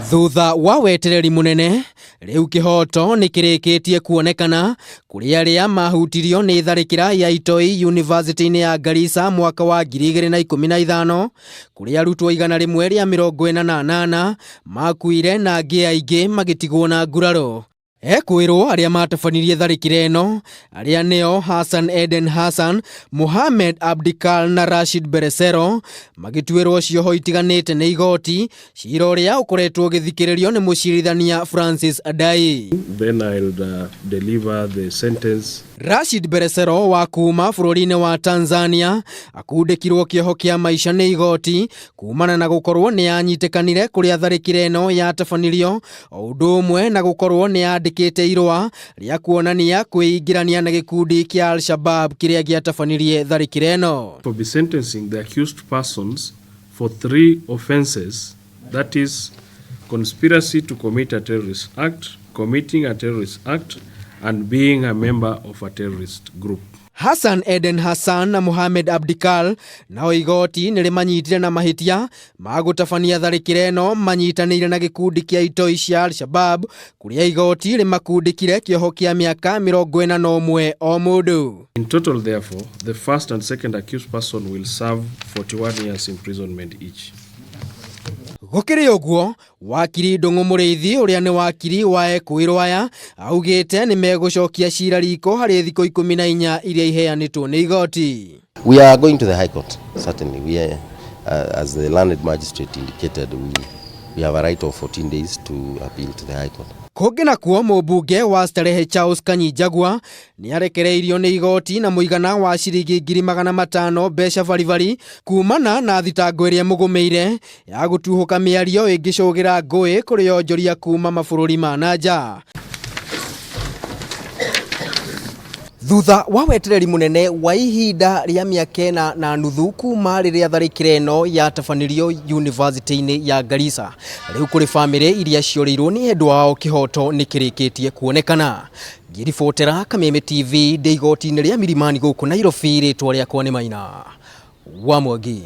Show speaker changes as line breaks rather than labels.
Thutha wa wetereri mũnene, rĩu kĩhoto nĩ kĩrĩkĩtie kuonekana kũrĩ arĩa mahutirio nĩ tharĩkĩra ya itoi yunivasĩtĩ-inĩ ya Garissa mwaka wa 2015, kũrĩa arutwo 148 makuire na angĩ aingĩ magĩtigwo na nguraro. Ekwĩrwo arĩa matabanirie tharĩkĩra ĩno arĩa nĩo Hassan Eden Hassan, Mohamed Abdikal na Rashid Beresero magĩtuĩrwo cioho itiganĩte nĩ igoti, cira ũrĩa ũkoretwo ũgĩthikĩrĩrio nĩ mũcirithania Francis Adai.
Then I'll deliver the sentence.
Rashid Beresero wa kuma bũrũri-inĩ wa Tanzania akundĩkirwo kĩoho kĩa maica nĩ igoti kumana na gũkorwo nĩ anyitĩkanire kũrĩa tharĩkĩra ĩno yatabanirio, o ũndũ ũmwe na gũkorwo nĩ andĩkĩte irũa rĩa kuonania kwĩingĩrania na gĩkundi kĩa Al-Shabab kĩrĩa gĩatabanirie tharĩkĩra ĩno.
For be sentencing the accused persons for 3 offenses, that is conspiracy to commit a terrorist act, committing a terrorist act, and being a member of a terrorist group.
Hassan Eden Hassan na Mohamed Abdikal nao igoti nĩ rĩmanyitire na mahĩtia ma gũtabania tharĩkĩra ĩno manyitanĩire na gĩkundi kĩa itoi cia Al-Shabab, kũrĩa igoti rĩmakundĩkire kĩoho kĩa mĩaka 41 o mũndũ.
In total, therefore, the first and second accused person will serve 41 years imprisonment each.
Gũkĩrĩ ũguo, wakiri Ndung'u Mũrĩithi ũrĩa nĩ wakiri wa ekũĩrwo aya augĩte nĩ megũcokia cira riko harĩ thikũ 14 iria iheanĩtwo nĩ igoti.
We are going to the High Court, certainly. We are, as the learned magistrate indicated, we have a right of 14 days to appeal to the High Court.
Kũngĩ nakuo mũmbunge wa Starehe Charles Kanyi Njagua nĩ arekereirio nĩ igoti na mũigana wa ciringi 500,000 mbeca baribari kumana na thitango ĩrĩa ĩmũgũmĩire ya gũtuhũka mĩario ĩngĩcũgĩra ngũĩ kũrĩ onjoria kuma mabũrũri ma na nja. Thutha wa wetereri mũnene wa ihinda rĩa mĩaka ĩna na nuthu kuma rĩrĩa tharĩkĩra ĩno yatabanirio yunivasĩtĩ-inĩ ya Garissa, rĩu kũrĩ bamĩrĩ iria ciorĩirwo nĩ endwa ao kĩhoto nĩ kĩrĩkĩtie kuonekana. Ngĩribotera Kameme TV ndĩ igoti-inĩ rĩa Milimani gũkũ Nairobi, rĩtwa rĩakwa nĩ Maina wa Mwangi.